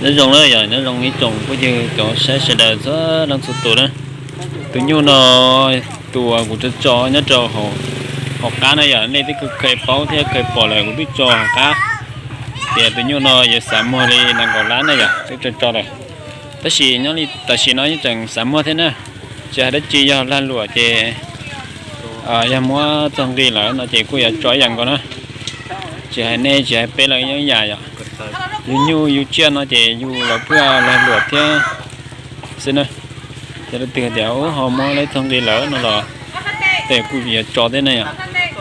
Nyob zoo na yom, nyob zoo ib tsoom phooj ywg cov saib sawv daws txhua leej txhua tus na. Tus nyuj no tus uas kuv tso tso nyob rau hauv qab na yom, nej twb kheev paub thiab kheev pom lawm, kuv twb tso hauv qab tias tus nyuj no yuav xav muag li nees nkaum lab na yom, twb tso tso lawm. Tab sis nyob li tam sim no yeej tseem xav muag thiab na, tsis hais dab tsi, yog lag luam ces yog muab txog nqi lawm no ces kuj yuav tso ib yam nkaus na. Tsis hais nej tsis hais peb los yeej ib yam yom. Yus nyuj yus tsiaj no ces yus los pheej lag luam thiab xwb na. Yog leej twg tias ho muab lawv txog nqi lawm no los tej kuj yuav tso thiab na yom.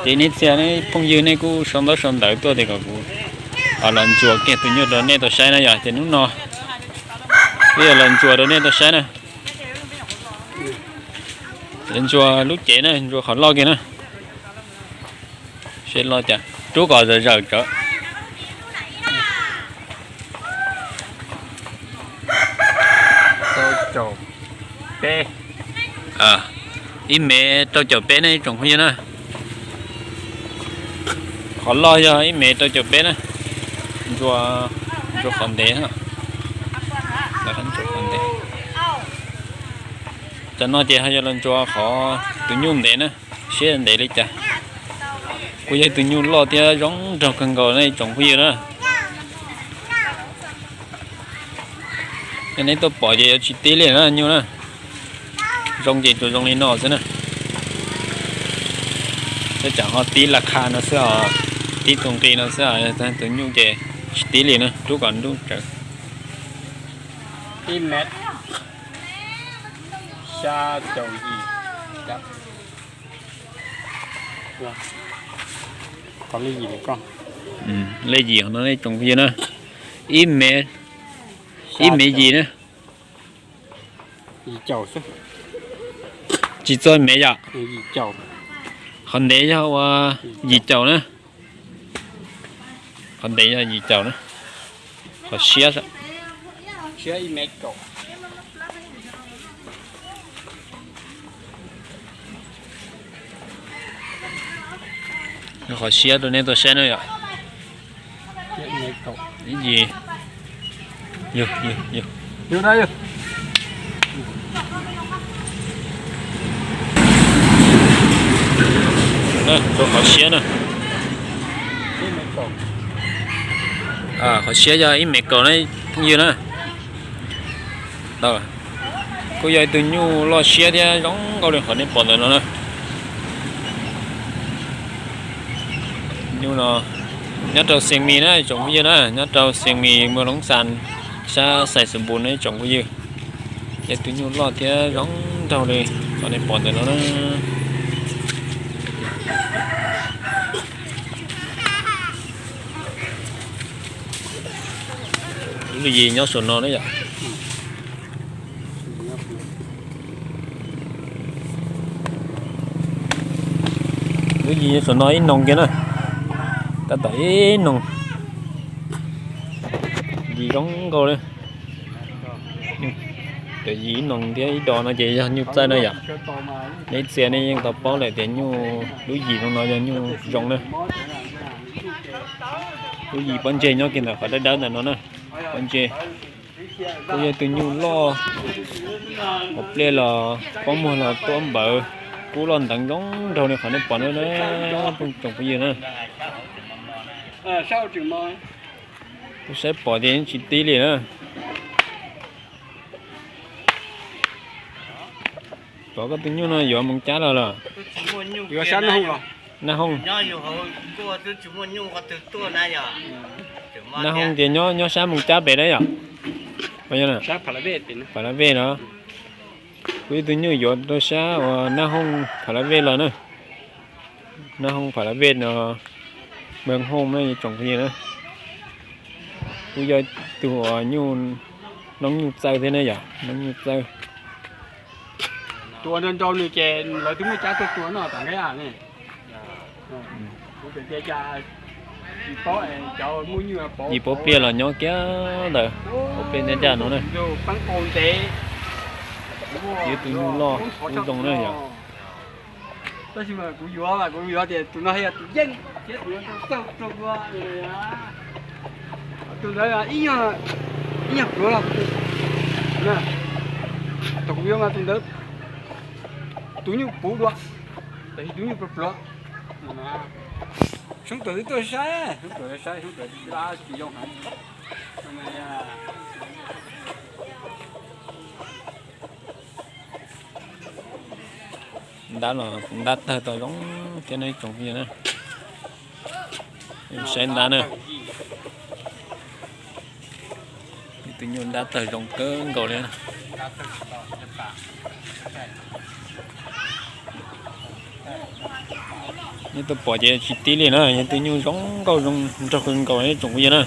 Ces nej txhia phooj ywg nej kuj sau ntaub sau ntawv tuaj tias kom kuv los ntsuas kiag tus nyuj rau nej tau saib na yom. Ces hnub no kuv yuav los ntsuas rau nej tau saib na. Ntsuas lub cev na, ntsuas qhov loj kiag na. Seb loj cas, rub kom zawm zawm tsawv. Ib mev rau caum peb ne ib tsoom phooj ywg na. Qhov loj yog ib mev rau caum peb na. Ntsuas, ntsuas qhov ntev. Tam no ces ho yuav los ntsuas qhov tus nyuj ntev na, seb ntev li cas. Kuj yog tus nyuj loj thiab zoo nraug kawg nkaus ne ib tsoom phooj ywg na. Yog nej tuaj pom ces yuav tsis tib li na nyuj na. Zoo ces tsuas zoo li no xwb na. Tej tsam ho tib las kha no xwb os, tib tus nqi no xwb os, tus nyuj ces tsis tib li na, rub kom nruj tsawv. Ib mev xya caum yim. Qhov lej yim no ib tsoom phooj ywg na, ib mev, ib mev yim na. Tsis txog mev yom. Qhov ntev yog ua yim caum na. Qhov ntev yog yim caum na. Qhov siab, qhov siab rau nej tau saib na yom. Ib yim, yug, yug, yug. Rau qhov siab na. Qhov siab yog ib mev kaum na, phooj ywg na. Kuj yog ib tug nyuj loj siab thiab zoo nkauj li qhov nej pom ntawm no na. Nyuj no nyob rau Xiav Mis na tsoom phooj ywg na, nyob rau Xiav Mis, muas Loov Xas, sab Xais Xus Npus na tsoom phooj ywg. Yog tus nyuj loj thiab zoo nraug li qhov nej pom ntawm no na. Lub yim nyob saum no na yom. Lub yim nyob saum no ib noog kiag na. Tab tom ib noog. Yim zoo nkauj na. Cov yim ib noog thiab ib dos no ces yog nyuj txawj na yom. Nej txhia nej yeej tau paub lawm tias nyuj lub yim no no yog nyuj zoo na. Lub yim pob ntseg nyob kiag ntawm qhov dawb dawb ntawm no na. Pob ntseg. Kuj yog tus nyuj loj, hauv pliaj los pob muag los tuab npawv, kub loj nteev zoo nraug li qhov nej pom no na, phooj tsoom phooj ywg na. Kuv saib pom tias yeej tsis tib li na. Pom koj tus nyuj no yuav mus cab los los? Naj Hooj. Naj Hooj tias nyob sab mus cab pem na yom? Pam la Vej los? Kuv ib tug nyuj yuav rau sab uas Naj Hooj Pam la Vej los na. Naj Hooj Pam la Vej no, Meeg Hooj na ib tsoom phooj ywg na. Kuj yog tus uas nyuj, noob nyuj txawj thiab na yom, noob nyuj txawj. Tus uas nrau nrau nws ces lawv twb muaj cab tuaj tua no tam nqe ne. Yim paub pliag los nyob kiag ntawd, hauv pliaj nyob ncaj no na. Yog tus nyuj loj kub zoo na yom. Tab sis mas kuv yuav, kuv yuav tias tus no yog tus yeej thiab tus no txawj rau kuv. Tus ntawd ib nyuag Ib nyuag pluav los, thaum kuv yuav mas tus ntawd tus nyuj puv dua, tus nyuj pluav pluav. Soob Tuam twb tuaj saib, Soob Tuam saib, Soob Tuam tsis zoo heev. Ntab los ntab tawg tau zoo thiab ne tsoom phooj ywg na. Saib ntab na. Tus nyuj ntab tawg zoo kawg nkaus li. Nyob tuaj pom ces tsis tib li na, yog tus nyuj zoo nkauj zoo nraug kawg nkaus ne tsoom phooj ywg na.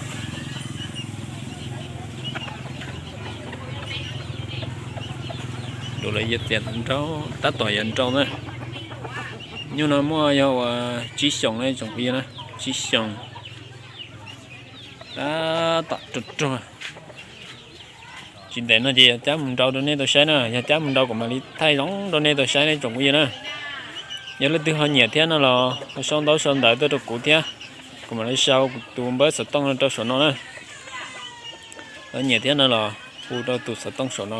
Dua lawv yog tias nrau, tab tom yog nrau na. Nyuj no muaj yog uas tsib xyoos ne tsoom phooj ywg na, tsib xyoos. Tab tom ruag ruag. Tsis ntev no ces yog cab mus nrau rau nej tau saib na, yog cab mus nrau kuv mam li thaij zoo rau nej tau saib ne tsoom phooj ywg na. Yog leej twg ho nyiam thiab no los ho sau ntaub sau ntawv tuaj rau kuv thiab, kuv mam li sau kuv tus npawb xov tooj no rau saum no na. Lawv nyiam thiab no los hu rau tus xov tooj saum no,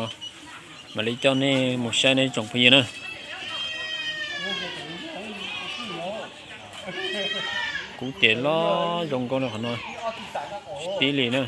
mam li coj nej mus saib ne tsoom phooj ywg na. Kub ces loj zoo nkauj no qhov no, tsis tib li na.